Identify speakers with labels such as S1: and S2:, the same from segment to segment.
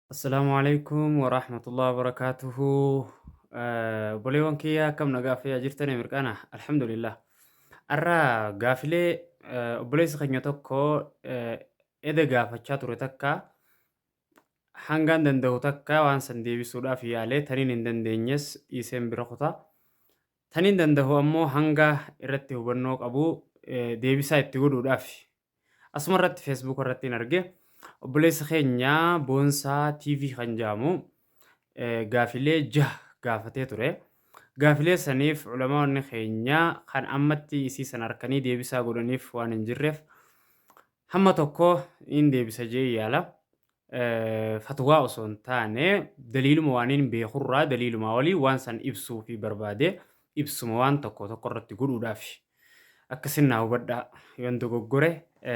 S1: Assalaamu alaikum wa rahmatullahi wa barakaatuhu. Obboleewwan kiyya, akkam nagaa fayyaa jirtanii? Mirqaana, alhamdulillah. Har'a gaafilee obboleessi keenya tokko eda gaafachaa ture takka hangaan danda'u takka waan san deebisuudhaaf yaalee, taniin hin dandeenyes dhiiseen bira kuta. Taniin danda'u ammoo hanga irratti hubannoo qabu deebisaa itti godhuudhaaf. Asuma irratti Facebook irratti hin arge. Obboleessi keenya Boonsaa TV kan jedhamu gaafilee jaha gaafatee ture. Gaafilee saniif ulamaonni keenya kan ammatti isii san harkanii deebisaa godhaniif waan hin jirreef hamma tokko hin deebisa jee yaala. Fatwaa osoo hin taane daliiluma waan hin beekurraa daliiluma walii waan san ibsuu fi barbaade ibsuma waan tokko tokko irratti godhuudhaafi. Akkasin naa hubadhaa, yoon dogoggore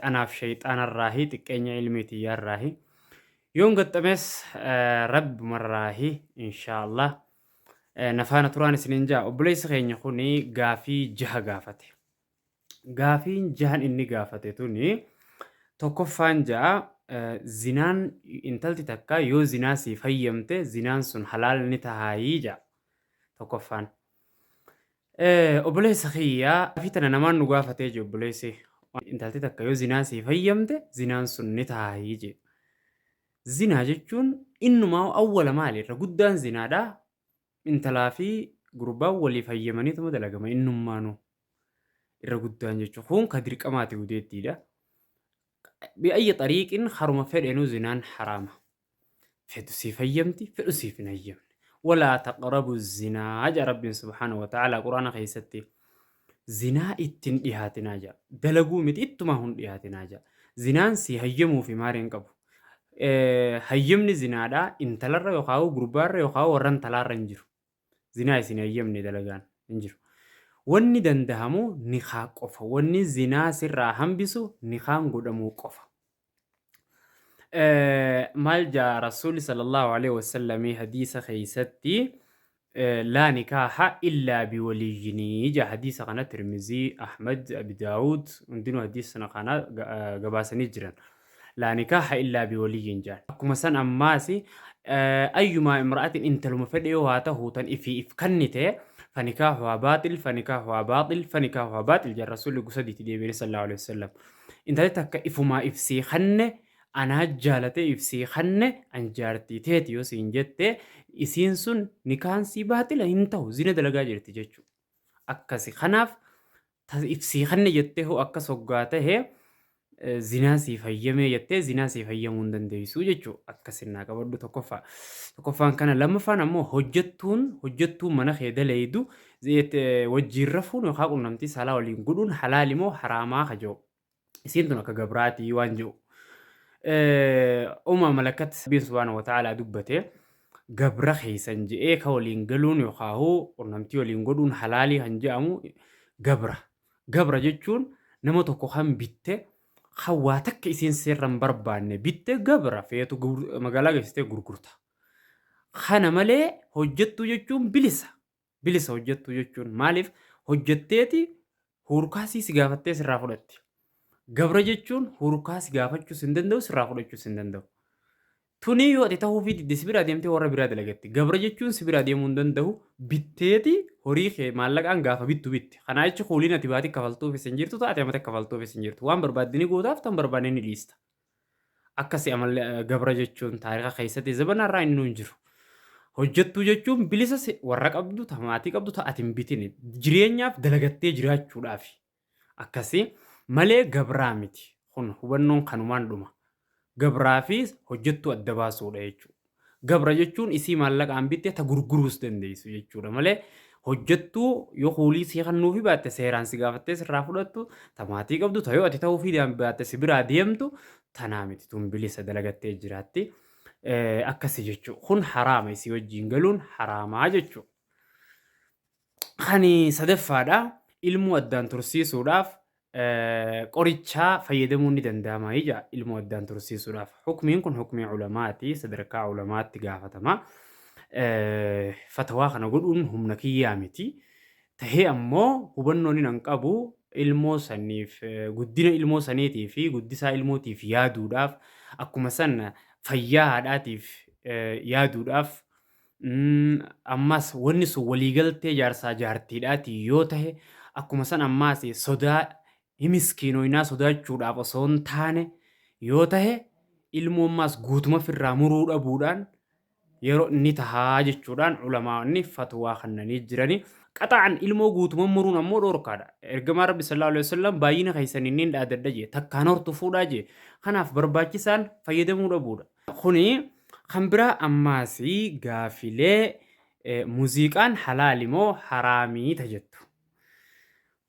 S1: anaaf shayxaanarraahi, xiqqeenya ilmii tiyyaarraahi. Yoon gaxxames rabbumarraahi, inshaallah. Na faana turaan isiniin jaa. Obboleessi keenya kun gaafii jaha gaafate. Gaafiin jahan inni gaafate tuni tokkoffaan ja'a, zinaan intalti takka yoo zinaa siif hayyamte zinaan sun halaal ni tahaayii ja'a tokkoffaan. Obboleessa kiyya, gaafii tana namaan nu gaafatee jee obboleessi. Intalti takka yoo zinaa siif hayyamte zinaan sun ni tahaayii jee. Zinaa jechuun innumaa awwala maali? Irra guddaan zinaadha. Intalaa fi gurbaan waliif hayyamaniituma dalagama innummaanuu. Irra guddaan jechuun kun ka dirqamaati, gudeettiidha. Bi'ayyi xariiqin, haruma fedhenuu zinaan haraama. Fedhu siif hayyamti, fedhu siif hin hayyamne. Walaa taqrabu zinaa jedha Rabbiin subhaanahu wa ta'ala Quraana keessatti. Zinaa ittiin dhihaatinaa jedha. Dalaguu miti, ittumaa hun dhihaatinaa jedha. Zinaan si hayyamuu fi maari hin qabu. Hayyamni zinaadhaa intalarra yookaan gurbaarra yookaan warra intalaarra hin jiru. Zinaa isin hayyamne dalagaan hin jiru. Wanni dandahamu nikaa qofa. Wanni zinaa sirraa hambisu nikaan godhamuu qofa. Maal jaa Rasuulli sallallahu alaihi wasallamii hadiisa keessatti? Laa nikaaha illaa biwaliyyinii jaa. Hadiisa kana Tirmizii, Ahmad, Abi Daawud hundinuu hadiisa kana gabaasanii jiran. Laa nikaaha illaa biwaliyyin jaan. Akkuma san ammaas ayyumaa imra'atin, intaluma fedhe yoo haa ta'u tan ifii if kannite, fanikaahuhaa baaxil, fanikaahuhaa baaxil, fanikaahuhaa baaxil jaan Rasuulli gusadiitti deebi'anii sallallahu alaihi wasallam. Intalli takka ifumaa if sii kanne, anaa jaalatee if sii kanne, an jaartii teeti yoo siin jette, isiin sun nikaan sii baaxila, hin ta'u, zina dalagaa jirti jechuudha. Akkasi kanaaf ta if sii kanne jettee hoo akkas hoggaa tahe zinaa siif hayyamee jettee zinaa siif hayyamuu hin dandeessu jechuudha. Akkasin naa qabadhu tokkoffaa. Tokkoffaan kana. Lammaffaan ammoo hojjettuun mana kee daleeydu wajjiin rafuun yookaan qunnamtii saalaa waliin godhuun halaali moo haraamaa ka jedhu. Isiin tun akka gabraatii waan jedhu. Uumaa malakat Rabbiin subhaanahu wa ta'aalaa dubbate, gabra keessan je'ee ka waliin galuun yookaan qunnamtii waliin godhuun halaalii kan jedhamu gabra. Gabra jechuun nama tokko kan bitte, kan waa takka isiin seerra hin barbaanne bitte, gabra feetu magaalaa geessitee gurgurta. Kana malee hojjettuu jechuun bilisa. Bilisa hojjettuu jechuun maaliif hojjetteeti huurkaasii si gaafattee sirraa fudhatti. Gabra jechuun huurkaa si gaafachuus hin danda'u, sirraa fudhachuus hin danda'u. Tuni yoo ati tahuufii didde si biraa deemtee warra biraa dalagatti. Gabra jechuun si biraa deemuu hin danda'u. Bitteeti horii kee maallaqaan gaafa bittu bitti. Kanaa jechi kuuliin ati baatii kafaltuufis hin jirtu, taate amata kafaltuufis hin jirtu. Waan barbaadde ni gootaaf, tan barbaanne ni dhiista. Akkasi amalli gabra jechuun taarika keessatti zabana irraa inni hin jiru. Hojjettuu jechuun bilisa warra qabdu, ta maatii qabdu, ta ati hin bitine. Jireenyaaf dalagattee jiraachuudhaafi. Akkasi malee gabraa miti. Kun hubannoon kanumaan dhuma. Gabraa fi hojjettuu adda baasuudha jechuudha. Gabra jechuun isii maallaqaan bitte ta gurguruus dandeessu jechuudha malee hojjettuu yoo kuulii sii kennuufi baatte seeraan si gaafattee sirraa fudhattu, ta maatii qabdu, ta yoo ati ta'uufii baatte si biraa deemtu tanaa miti, tun bilisa dalagattee jiraatti. Akkasi jechuudha. Kun haraama, isii wajjin galuun haraamaa jechuudha. Kan sadaffaadha, ilmoo addaan tursiisuudhaaf qorichaa fayyadamuun ni danda'ama ija ilmoo addaan tursiisuudhaaf. Hukmiin kun hukmii ulamaati, sadarkaa ulamaatti gaafatama. Fatawaa kana godhuun humna kiyyaa miti. Tahee ammoo hubannoon hin qabu ilmoo saniif, guddina ilmoo saniitii fi guddisaa ilmootiif yaaduudhaaf, akkuma san fayyaa haadhaatiif yaaduudhaaf ammas wanni sun waliigaltee jaarsaa jaartiidhaatiin yoo tahe akkuma san ammaas sodaa himiskiinoynaa sodaachuudhaaf osoo hin taane yoo tahe ilmoo ammaas guutuma firraa muruu dhabuudhaan yeroo ni tahaa jechuudhaan ulamaa'onni fatwaa kannanii jirani. Qaxa'an ilmoo guutuma muruun ammoo dhoorkaadha. Ergamaa Rabbi sallallahu alaihi wasallam baay'ina keessan inni dhaadadha jee takkaan hortu fuudhaa jee. Kanaaf barbaachisaan fayyadamuu dhabuudha. Kuni kan biraa ammaas gaafilee muuziqaan halaali moo haraamii ta jettu.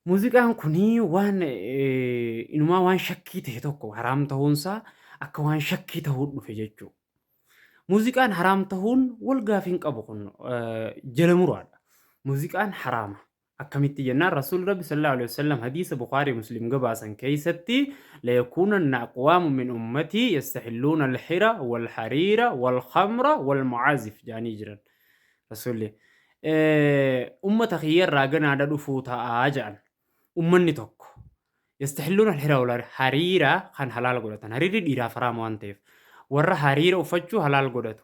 S1: Muuziqaan kuni waan inumaa waan shakkii ta'e tokko haraam ta'uunsaa akka waan shakkii ta'uu dhufe jechuudha. Muuziqaan haraam tahuun wal gaafii hin qabu kun jala muraadha. Muuziqaan haraama. Akkamitti jennaan Rasuulli Rabbi sallallahu alaihi wasallam hadiisa Bukhaarii Muslim gabaasan keessatti layakuunanna aqwaamu min ummatii yastahilluuna alhira walhariira walkhamra walmucaazif jedhanii jiran. Rasuulli ummata kiyyarraa ganaadha dhufuu ta'aa jedhan. Ummanni tokko Yastahilluuna al-hira wal hariira kan halaal godhatan. Hariirri dhiiraaf haraama waan ta'eef. Warra hariira uffachuu halaal godhatu.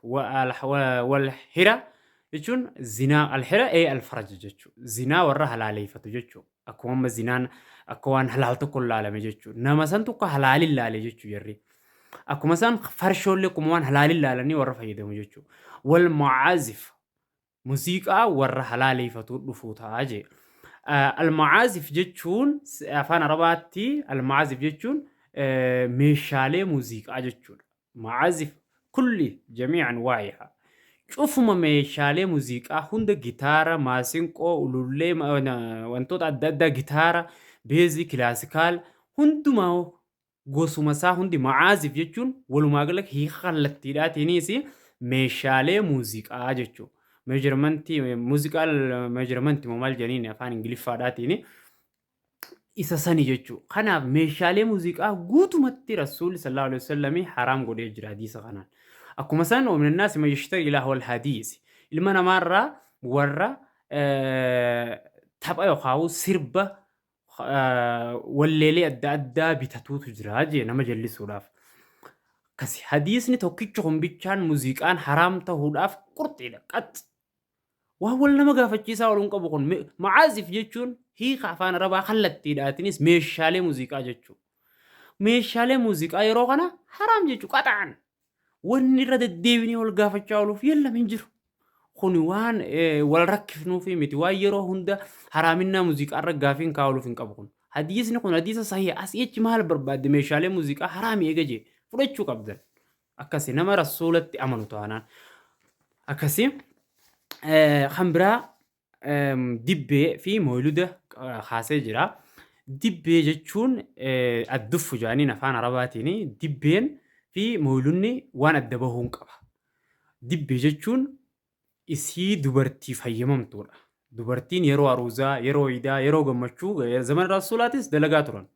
S1: Wal hira jechuun zinaa al-hira ee al-faraj jechuudha. Zinaa warra halaaleeffatu jechuudha. Akkuma amma zinaan akka waan halaal tokko laalame jechuudha. Nama san tokko halaalin laale jechuudha jarri. Akkuma isaan farshoollee akkuma waan halaalin laalanii warra fayyadamu jechuudha. Wal mu'aazif Muziiqaa warra halaaleeyfatu dhufuu ta'a jee. Al-ma'aazif jechuun afaan Arabaatti al-ma'aazif jechuun meeshaalee muziiqaa jechuudha. Ma'aazif kulli jamii anwaa'iha. Cufuma meeshaalee muziiqaa hunda gitaara, maasinqoo, ulullee, wantoota adda addaa gitaara, beezii, kilaasikaal hundumaa gosuma isaa hundi ma'aazif jechuun walumaa gala hiika kallattiidhaatiinis meeshaalee muuziqaa jechuudha. Meejarmantii muuziqaal meejarmantii moo maal jedhaniin afaan Ingiliffaadhaatiin isa sani jechuudha. Kanaaf meeshaalee muuziqaa guutumatti Rasuulli sallallahu alaihi wasallam haraam godhee jira hadiisa kanaan. Akkuma san wa minannaasi man yashtari lahwal hadiisi ilma namaarraa warra tapha yookaan sirba walleelee adda addaa bitatuutu jira jee nama jallisuudhaaf. Akkasi hadiisni tokkichi kun bichaan muuziqaan haraam ta'uudhaaf qurxiidha qax. Waan wal nama gaafachiisaa ooluun qabu kun ma'aazif jechuun hiika afaan arabaa kallattiidhaatiinis meeshaalee muuziqaa jechuudha. Meeshaalee muuziqaa yeroo kana haraam jechuu qaxaan. Wanni irra deddeebinee wal gaafachaa ooluuf yallam hin jiru. Kun waan wal rakkifnuufi miti waan yeroo hunda haraaminaa muuziqaa irra gaafiin kaa'aa ooluuf hin qabu kun. Hadiisni kun hadiisa sahih asii achi maal barbaadde meeshaalee muuziqaa haraami eega jee fudhachuu qabdan. Akkasi nama rasuulatti amanu taanaan. Akkasi kan biraa dibbee fi moyluda kaasee jira. Dibbee jechuun adduffu jedhaniin afaan arabaatiin dibbeen fi moylunni waan adda bahuun qaba. Dibbee jechuun isii dubartiif hayyamamtuudha. Dubartiin yeroo aruuzaa, yeroo iidaa, yeroo gammachuu zaman rasuulaatis dalagaa turan.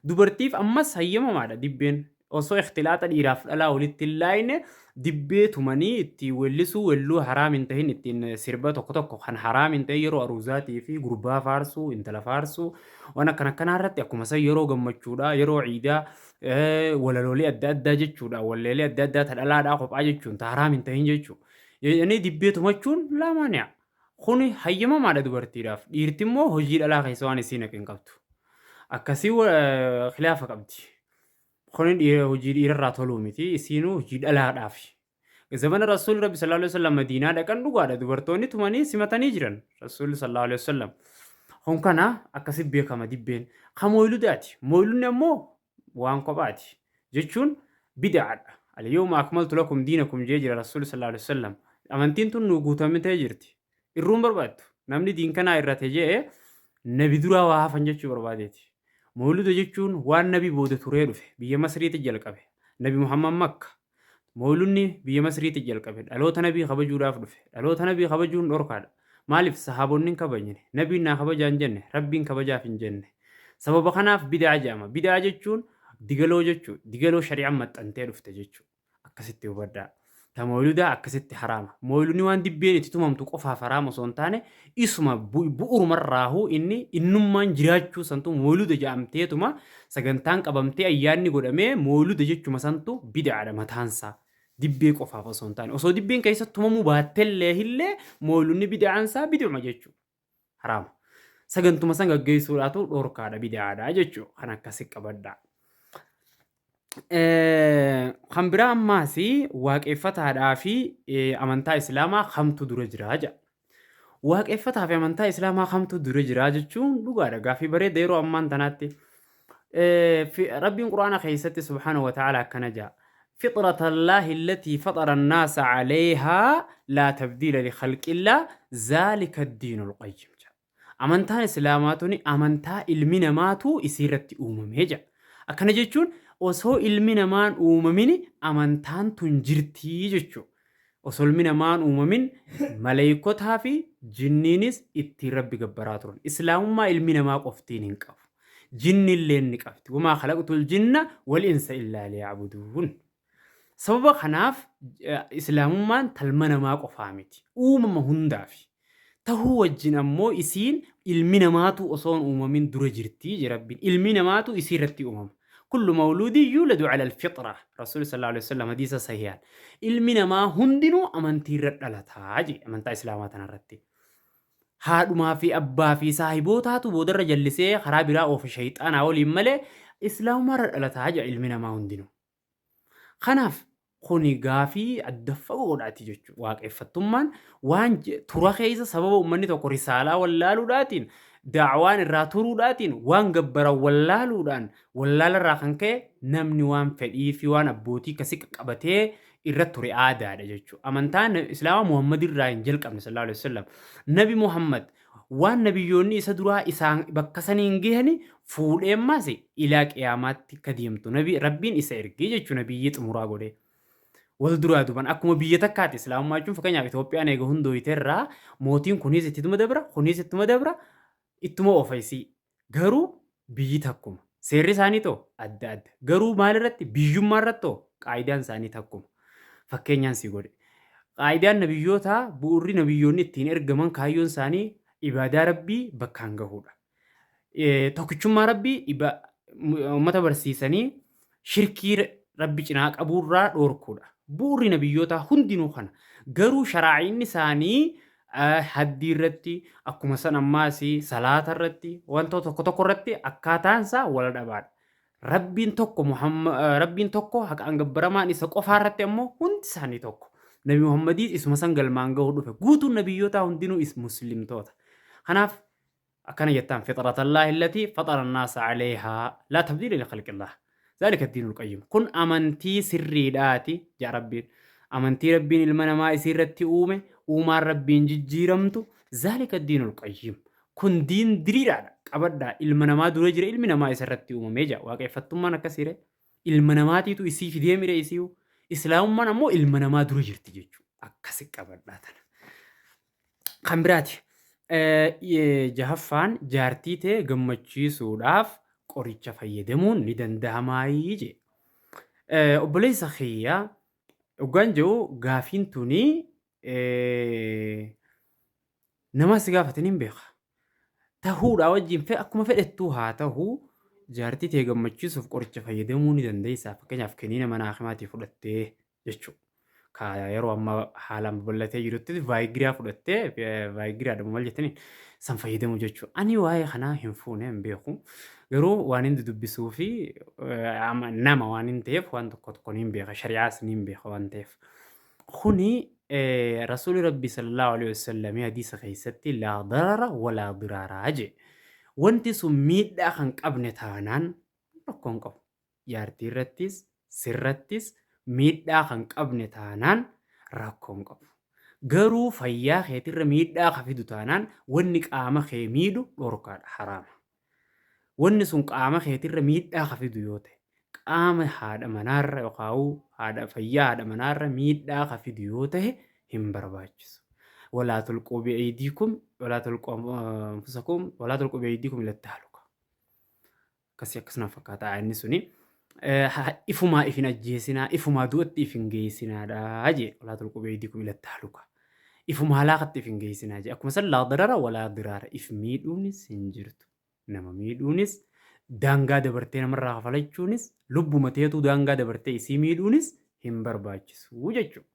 S1: Dubartiif ammas hayyamamaadha dibbeen. Osoo ikhtilaaxa dhiiraaf dhalaa walitti hin laayne dibbee tumanii ittiin wellisuu welluu haraam hin tahin ittiin sirba tokko tokko kan haraam hin tahin yeroo aruuzaatii fi gurbaa faarsuu intala faarsuu waan akkana akkanaa irratti akkuma san yeroo gammachuudhaa yeroo ciidaa walaloolee adda addaa jechuudha walleelee adda addaa ta dhalaadhaa kophaa jechuun ta haraam hin tahin jechuu jedhanii dibbee tumachuun laamaani'a. Kuni hayyamamaadha dubartiidhaaf. Dhiirti immoo hojii dhalaa keessa waan isii naqe hin qabdu. Akkasii khilaafa qabdi. Kuni dhiira hojii dhiirarraa toluu miti. Isiinuu hojii dhalaadhaafi. Zamana Rasuulli Rabbi sallallahu alaihi wasallam Madiinaa dhaqan dhugaadha. Dubartoonni tumanii simatanii jiran. Rasuulli sallallahu alaihi wasallam. Kun kana akkasi beekama dibbeen. Ka mooyludaati. Mooylunni ammoo waan kophaati. Jechuun bid'aadha. Al-yawma akmaltu lakum diinakum jee jira Rasuulli sallallahu alaihi wasallam. Amantiin tun nu guutamtee jirti. Irruun barbaaddu. Namni diin kanaa irrate jee nabi duraa waa hafan jechuu barbaadeeti. Mawluda jechuun waan nabi booda turee dhufe. Biyya Masriitti jalqabe. Nabi Muhammad Makka. Mawludni biyya Masriitti jalqabe. Dhaloota nabii kabajuudhaaf dhufe. Dhaloota nabii kabajuun dhorkaadha. Maaliif sahaabonni hin kabajne? Nabiin naa kabajaa hin jenne. Rabbiin kabajaaf hin jenne. Sababa kanaaf bid'aa jedhama. Bid'aa jechuun digaloo jechuudha. Digaloo shari'aan maxxantee dhufte jechuudha. Akkasitti hubadhaa. Ta mawludaa akkasitti haraama. Mawludni waan dibbeen itti tumamtu qofaaf haraama osoo hin taane isuma bu'urumarraahuu inni innummaan jiraachuu santu mawluda jedhamteetuma sagantaan qabamtee ayyaanni godhamee mawluda jechuma santu bid'aadha mataansaa. Dibbee qofaaf osoo hin taane osoo dibbeen keessa tumamuu baattellee illee moolunni bid'aan isaa bid'uma jechuudha. Haraama. Sagantuma san gaggeessuudhaatu dhorkaadha bid'aadha jechuudha. Kan akkasi qabadhaa. Kan biraa ammaas waaqeffataadhaa fi amantaa Islaamaa kamtu dura jira jedha. Waaqeffataa fi amantaa Islaamaa kamtu dura jira jechuun dhugaadha. Gaaffii bareeda yeroo ammaan tanaatti. Rabbiin Qur'aana keessatti subhaanahu wa ta'ala akkana jedha. Fixrata Allaahi allatii faxara annaasa alayhaa laa tabdiila li khalqillaa zaalika addiinul qayyim jedha. Amantaan Islaamaa tuni amantaa ilmi namaatu isii irratti uumame jedha. Akkana jechuun osoo ilmi namaan uumamini amantaan tun jirtii jechuudha. Osoo ilmi namaan uumamin maleeykotaa fi jinniinis ittiin Rabbi gabbaraa turan. Islaamummaa ilmi namaa qoftiin hin qabu. Jinnilleen ni qabdi. Wamaa khalaqtul jinna wal insa illaa liya'buduun. Sababa kanaaf Islaamummaan talma namaa qofaa miti. Uumama hundaafi. Tahuu wajjin ammoo isiin ilmi namaatu osoo hin uumamin dura jirti jedhe Rabbiin. Ilmi namaatu isii irratti uumama. Kullu mawluudin yuuladu ala alfixra. Rasuulli sallallahu alaihi wasallam hadiisa sahihaan. Ilmi namaa hundinuu amantii irra dhalataa jedhe amantaa Islaamaa tana irratti. Haadhumaa fi abbaa fi saahibootaatu boodarra jallisee karaa biraa oofe shayxaanaa waliin malee Islaamummaa irra dhalataa jedha ilmi namaa hundinuu. Kanaaf kuni gaafii adda fagoodhaati jechuudha. Waaqeffattummaan waan tura keessa sababa uummanni tokko risaalaa wallaaluudhaatiin da'awaan irraa turuudhaatiin waan gabbaran wallaaluudhaan wallaalarraa kan ka'e namni waan fedhii fi waan abbootii akkasii qaqqabatee irra ture aadaadha jechuudha. Amantaan Islaamaa Muhammad irraa hin jalqabne sallallahu alaihi wasallam. Nabi Muhammad Waan nabiyyoonni isa duraa isaan bakka saniin gahani fuudhee ammaas ilaa qiyaamaatti akka deemtu nabi Rabbiin isa ergee jechuu nabiyyii xumuraa godhee. Wal duraa duban akkuma biyya takkaati islaamummaa jechuun fakkeenyaaf Itoophiyaan eega hundooyte irraa mootiin kunis ittuma dabra kunis ittuma dabra ittuma oofa isii. Garuu biyyi takkuma. Seerri isaanii too adda adda. Garuu maal irratti biyyummaa irratti too qaayidaan isaanii takkuma. Fakkeenyaan si godhe. Qaayidaan nabiyyootaa bu'uurri nabiyyoonni ittiin ergaman kaayyoon isaanii ibaadaa Rabbii bakkaan gahuudha. Tokkichummaa Rabbii uummata barsiisanii shirkii Rabbi cinaa qabuurraa dhoorkuudha. Bu'uurri nabiyyootaa hundinuu kana. Garuu sharaa'iinni isaanii haddii irratti akkuma san ammaas salaata irratti wantoota tokko tokko irratti akkaataan isaa wal dhabaadha. Rabbiin tokko Rabbiin tokko haqaan gabbaramaan isa qofaa irratti ammoo hundi isaanii tokko. Nabi Muhammadiis isuma san galmaan gahuu dhufe. Guutuun nabiyyootaa hundinuu is muslimtoota. Kanaaf Akkana jettaan fixratallaahi allatii faxara annaasa aleeyhaa laa tabdiila likhalqillaah zaalika addiinul qayyim kun amantii sirriidhaati jedha Rabbiin amantii Rabbiin ilma namaa isii irratti uume uumaan Rabbiin jijjiiramtu zaalika addiinul qayyim kun diin diriiraadha qabadhaa ilma namaa dura jira ilmi namaa isa irratti uumamee jedha waaqeffattummaan akkasiire ilma namaatiitu isii fidee mire isiiyu islaamummaan ammoo ilma namaa dura jirti jechuudha akkasi qabadhaa tana. Kan biraati. Jahaffaan jaartii tee gammachiisuudhaaf qoricha fayyadamuun ni danda'amaayii jee. Obboleessa kiyya dhugaan jiru gaafiin tuni nama si gaafate niin beeka. Tahuudhaa wajjin akkuma fedhettuu haa tahu jaartii tee gammachiisuuf qoricha fayyadamuu ni dandeessaa. Fakkeenyaaf kiniina mana hakimaatii fudhattee jechuudha. Ka yeroo ammaa haalaan babal'atee jirutti vaayigiraa fudhattee vaayigiraa dha maal jettanii san fayyadamu jechuudha. Ani waa'ee kanaa hin fuune hin beeku. Garuu waan inni dubbisuu fi nama waan hin ta'eef waan tokko tokko niin beeka shari'aas niin beeka waan ta'eef. Kuni Rasuulli Rabbi sallallahu alaihi wasallam hadiisa keessatti laa darara walaa diraaraa jee. Wanti sun miidhaa kan qabne taanaan rakkoo hin qabu. Jaartii irrattis sirrattis miidhaa kan qabne taanaan rakkoo hin qabu. Garuu fayyaa keetirra miidhaa ka fidu taanaan wanni qaama kee miidhu dhorkaadha haraama. Wanni sun qaama keetirra miidhaa ka fidu yoo ta'e qaama haadha manaarra yookaan haadha fayyaa haadha manaarra miidhaa ka fidu yoo ta'e hin barbaachisu. Walaa tulquu bi'aydiikum walaa tulquu anfusakum walaa tulquu bi'aydiikum ila tahluka. Akkasii akkas na fakkaata aayanni suni. Ifumaa ifin ajjeesinaa, ifumaa du'atti ifin geessinaadha jee. Walaa tulquu bi'aydiikum ila tahluka. Ifuma halaakatti ifin geessinaa jee. Akkuma san laa darara walaa diraara. If miidhuunis hin jirtu. Nama miidhuunis daangaa dabartee namarraa kafalachuunis lubbuma teetuu daangaa dabartee isii miidhuunis hin barbaachisu jechuudha.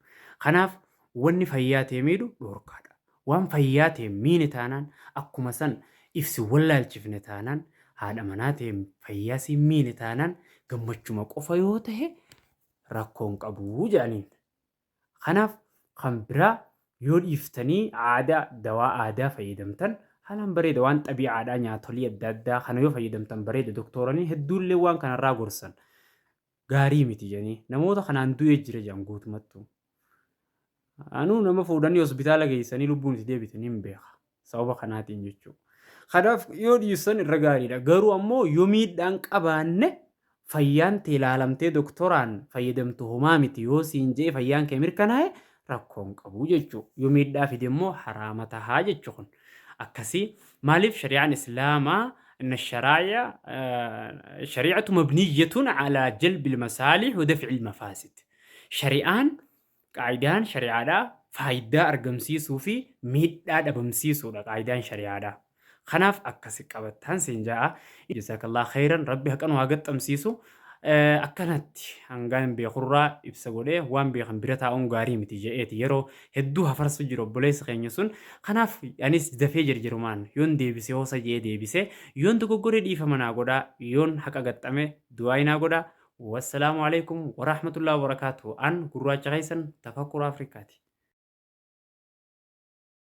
S1: Kanaaf wanni fayyaa tee miidhu dhoorkaadha. Waan fayyaa tee miine taanaan akkuma san if si wallaalchifne taanaan haadha manaa tee fayyaa si miine taanaan gammachuma qofa yoo tahe rakkoo hin qabu jedhaniin. Kanaaf kan biraa yoo dhiiftanii aadaa dawaa aadaa fayyadamtan haalaan bareeda waan xabii'aadhaa nyaatolii adda addaa kana yoo fayyadamtan bareeda doktooranii hedduullee waan kanarraa gorsan gaarii miti jedhanii namoota kanaan du'ee jira jedhan guutumattuu. Anuu nama fuudhanii hospitaala geessanii lubbuun itti deebite nin beeka. Sababa kanaatiin jechuudha. Kanaaf yoo dhiissan irra gaariidha. Garuu ammoo yoo miidhaan qabaanne fayyaan tee laalamtee doktoraan fayyadamtu homaa miti yoo siin je'e fayyaan kee mirkanaa'e rakkoo hin qabu jechuudha. Yoo miidhaa fide immoo haraama tahaa jechuu kun. Akkasii maaliif shari'aan islaamaa inna sharaa'i'a shari'atu mabniyyatun alaa jalbil masaalih wa daf'il mafaasid. Shari'aan Qaa'idaan shari'aadhaa faayiddaa argamsiisuu fi miidhaa dhabamsiisuudha qaa'idaan shari'aadhaa. Kanaaf akkasi qabattaan siin ja'a. Jazakallah khayran rabbi haqa nu haa gaxxamsiisu. Akkanatti hangaan beekurraa ibsa godhee waan beekan bira taa'uun gaarii miti je'eeti yeroo hedduu hafarsu jiru obboleessi keenya sun. Kanaaf anis dafee jirjirumaan yoon deebise hoosa je'ee deebise yoon dogoggore dhiifama naa godhaa yoon haqa gaxxame du'aayi naa godhaa. Wassalaamu alaikum warahmatullahi wabarakatuh. An gurraacha keessan Tafakkur Afrikaati.